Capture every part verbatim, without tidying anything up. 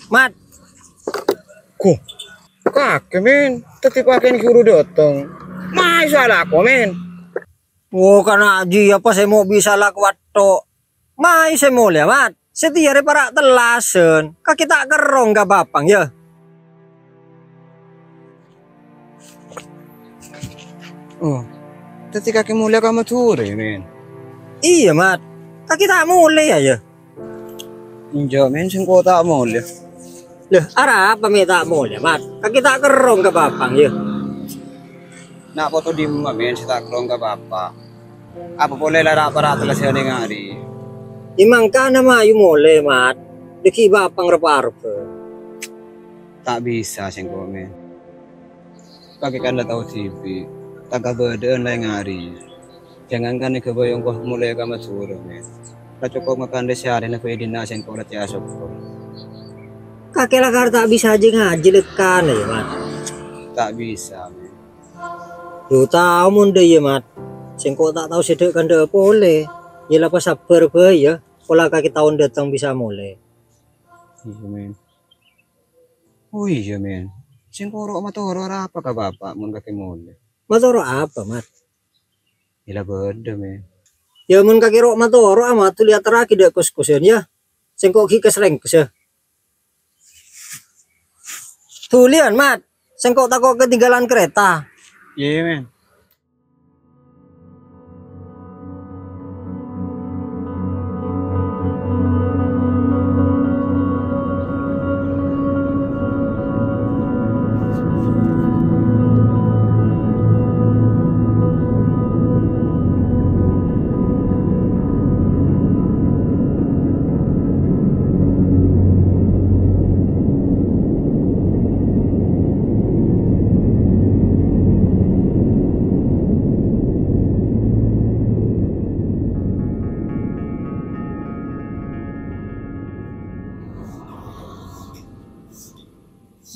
Mat. Ko. Kakè, men. Dhâddhi pakèn ghi' buru dâteng. Mayu sala ko, men. Wo, kana' jiyâ apa sè mo' bisa la kowat tok. Mayu sè molèya, Mat. Sè tèya rè para' tellasan. Kakè ta' kerrong ka Bapang, yâ. Oh, dhâddhi kakè molèya ka Madhurâ, men? Iyâ, Mat. Kakè ta' molèya, yâ? Enjâ', men, sèngko' ta' molèya. Lè, arapa mè' ta' molèya, Mat? Kakè ta' kerrong ka Bapang, yâ? Na' poto dimma, men, sè ta' kerrong ka Bapa'? Apa polè la ra-, para' tellasan neng arè? È mangkana mayu molè, Mat. Dhâggi' Bapang rep-arebbhâ. Ta' bisa sèngko', men. Kakè kan la tao dhibi', ta' kabâdâ'ân la neng arè. Jangankan èghâbây ongghu molè ka Madhurâ, men. La cokop ngakan rè-saarèna bhâi dinna' sèngko' la cè' asokkor. Kakè lakar ta' bisa jhi-ngajhi lèkana, yâ, Mat? Ta' bisa, men. Lo, tao mon dâ' iyâ, Mat. Sèngko' ta' tao sè dâ'-kandâ'â polè. Yâ, la pasabbhâr bhâi, yâ. Pola kakè taon dâteng bisa molè. Iyâ, men. Oh iyâ, men. Sèngko' ro' matoro' arapa ka Bapa' mon kakè molè? Matoro' apa, Mat? Yâ la bâdâ, men. Yâ, mon kakè ro' matoro'a, Mat, dhuli aterraghi dâ' kos-kosan, yâ. Sèngko' ghi' kes-rèngkes, yâ. Dhuliyân, Mat. Sèngko' tako' ketinggalan kereta. Iyâ, men.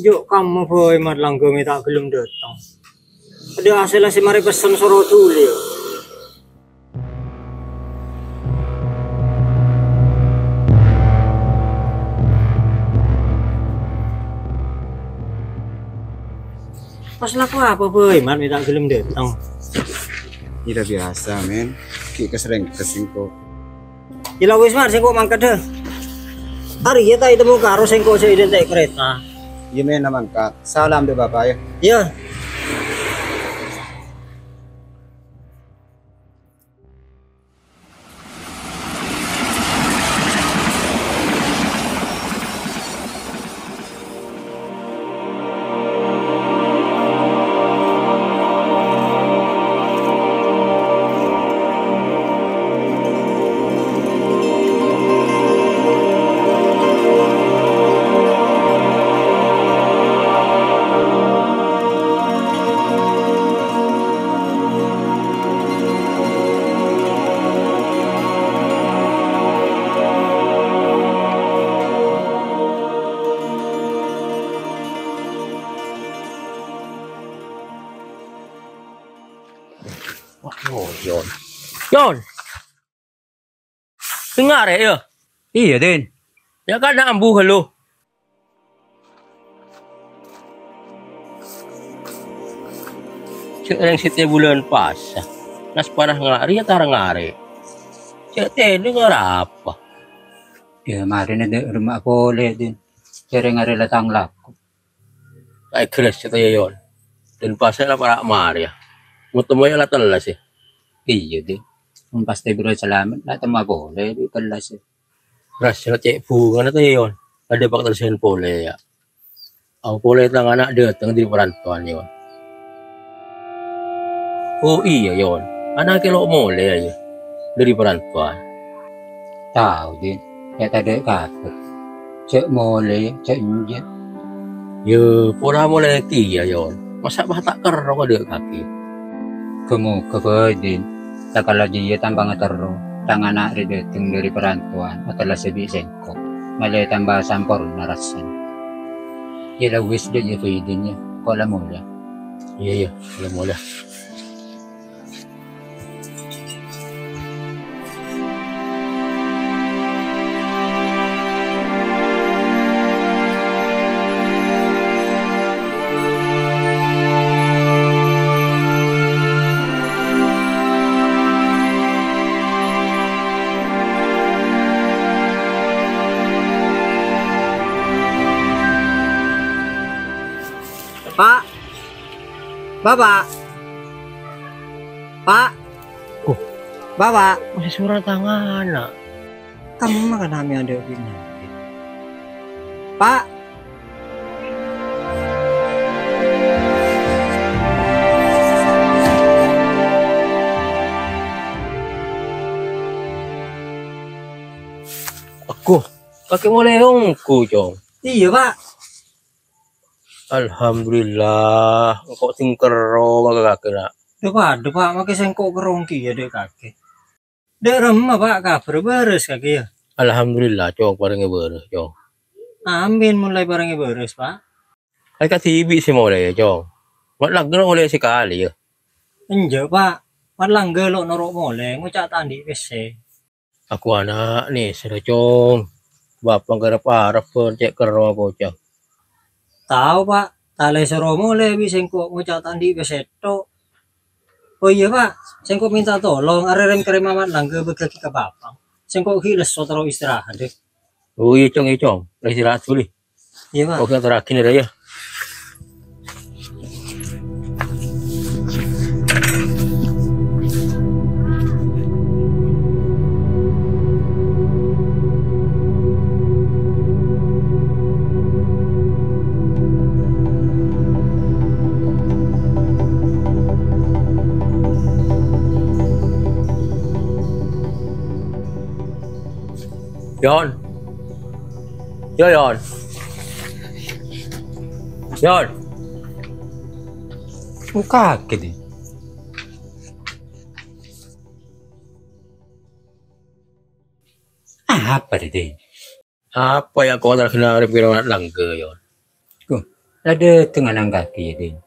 Jhâ' kamma bhâi, Mat, langghâ mè' ta' ghellem dâteng. Adâ' asèlla sè marè pessen soro dhuli, yâ. Pas lako apa bhâi, Mat, mè' ta' ghellem dâteng? Iyâ biyasa, men. Ghi' kes-rèngkes sèngko'. Yâ la wis, Mat, sèngko' mangkat, dâ. Arèya ta' ètemmo karo sèngko' sè èdhânte' kereta. Iyâ, men, la mangkat. Salam dâ' Bapa', yâ. Iyâ. Wah, Yon. Yon. Sè ngarè', yâ? Iyâ, Din. Yâ, kan ambu ghâllu. Jhâ' rèng sèttè bulân pasa. Nas panah ngarè', yâ, tar ngarè'. Jhâ' tènèng arapa? Yâ, marèna dâ' remma polè, Din. Jhâ' rèng arè' la tang lako. Ta' èghârâs sè tèya, Yon. Dâlem pasa la para' marèya. Motemmoya la tellas, yâ. Iyâ, Din. Mon pas tèbârâ salamet, la temmo polè, Din, tellas, yâ. Rassa la cè' bhungana tèya, Yon. Adâ' pakalèsan polè, yâ. Ampon polè tang ana' dâteng dâri parantowan, Yon. Oh, iyâ, Yon. Ana' kèlo molè, yâ, dâri parantowan. Tao, Din. Yâ, tadâ' kabhâr. Jhâ' molè, jhâ' enjâ'. Yâ, pora molè kèya, Yon. Masa' bâ' ta' kerrong adâ' kakè? Ghâ-mogâ bhâi, Din. Takala jiyâ tanpa ngaterro, tang ana' rè dâteng dâri parantowan, atellasa bi' sèngko'. Malè tamba samporna rassana. Yâ la wis, dâ' iyâ bhâi, Din, yâ. Ko' la molè. Iyâ, iyâ. Ko' la molè. Bapak. Pak. Oh. Bapak. Masih surat tangan, nak. Temma kan ame ada bingung. Pak. Aku, kakè molè ongghu, Cong. Iyâ, Pak. Alhamdulillah, engko' sèngkèrrong ka kakè, na'. Dhu, padâ, Pak, makè sèngko' kèrrong kèya dâ' kakè. Dâ' remma, Pak, kabhâr bârâs kakè, yâ? Alhamdulillah, Cong, parèngè bârâs, Cong. Amin, mon la èparèngè bârâs, Pak. Ai kadhibi' sè molè, Cong. Mat Langga molè sakalè, yâ? Enjâ', Pak. Mat Langga lo' noro' molè, ngoca' ta' andi' pèssè. Aku ana' nèsèra, Cong. Bapa' ngarep-arep bân cè' kèrrong koca'. Tao, Pak. Talè soro molè bi' sèngko' ngoca' ta' andi' pèssè tok. Oh iyâ, Pak. Sèngko' mènta tolong, arè rèm-kèrèmma Mat Langga bâgiyâghi ka Bapa'. Sèngko' ghi' lesso terro istirahat, deh. Oh iyâ, Cong, iyâ, Cong. La istirahat dhuli. Iyâ, Pak. Oke, atorraghi, ra, yâ. Yon. Yo, Yon. Yon. Buka'aghi, Din. Apa, Din? Apa ya kau terkena orang bilang langka, Yon? Ko, la dâteng ana' kakè, yâ, Din?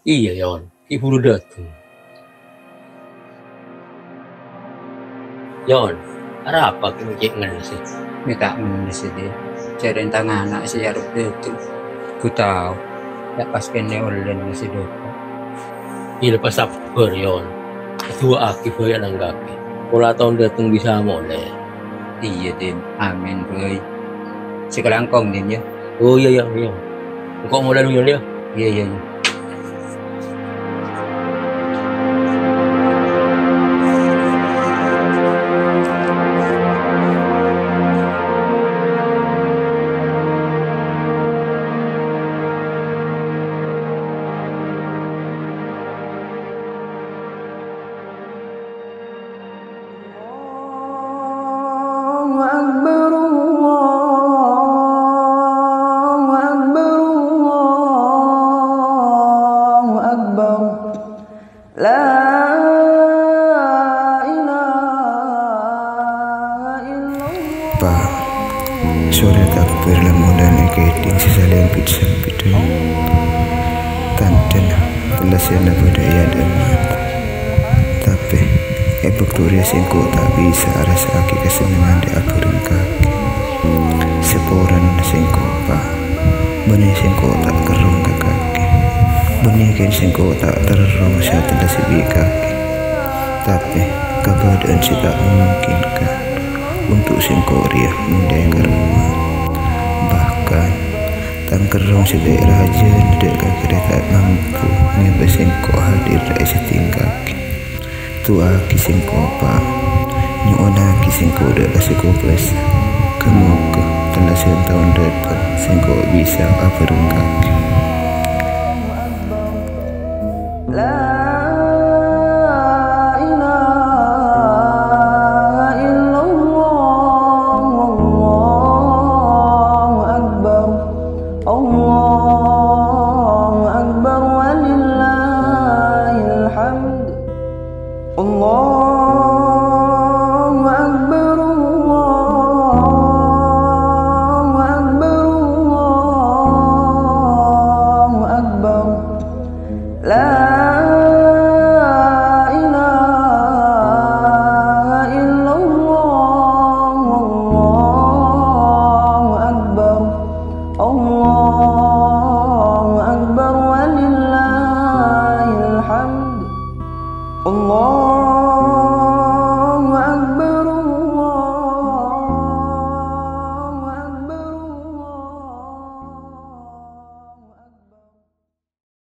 Iyâ, Yon. Ghi' buru dâteng. Yon, arapa kè cè' ngennessè? Mè' ta' ngennessè, Din. Jhâreng tang ana' sè arep dâteng. Ghu tao, ya' pas kènè' ollèna sè dâpa'. Iyâ, la pas sabbhâr, Yon. Du'aaghi bhâi ana' kakè. Pola taon dâteng bisa molè. Iyâ, Din. Amin, bhâi. Sè kalangkong, Din, yâ. Oh, iyâ, iyâ, iyâ. Engko' molè dulu, yâ. Iyâ, iyâ, iyâ. الله أكبر، الله أكبر، الله أكبر. لا إله إلا الله. Pa', soro takbir la molana èkèdhing sè salèmpit-sèmpit. Tandhâna tellasèna bâdâ è adâ'na mata. Tapè, è bâkto rèya sèngko' ta' bisa arassa'aghi kasennengngan dâ' abhâreng kakè. Saporana sèngko', Pa', bânnè sèngko' ta' kèrrong ka kakè. Bânnè kèng sèngko' ta' terro satellassa bi' kakè. Tapè, kabâdâ'ân sè ta' mungkin, Ka', untuk sèngko' rèya molè ka roma. Bahkan, tang kèrrong sè ta' rajâna dâ' kakè rèya ta' mampu ngèbâ sèngko' hadir è sèttèng kakè. Du'aaghi sèngko', Pa'. Nyo'onnaghi sèngko' dâ' ka Sè Kobâsa. Ka-, moghâ tellassa taon dâteng sèngko' bisa abhâreng kakè. لا إله إلا الله، والله أكبر، الله أكبر ولله الحمد. الله أكبر، الله أكبر، الله أكبر. لا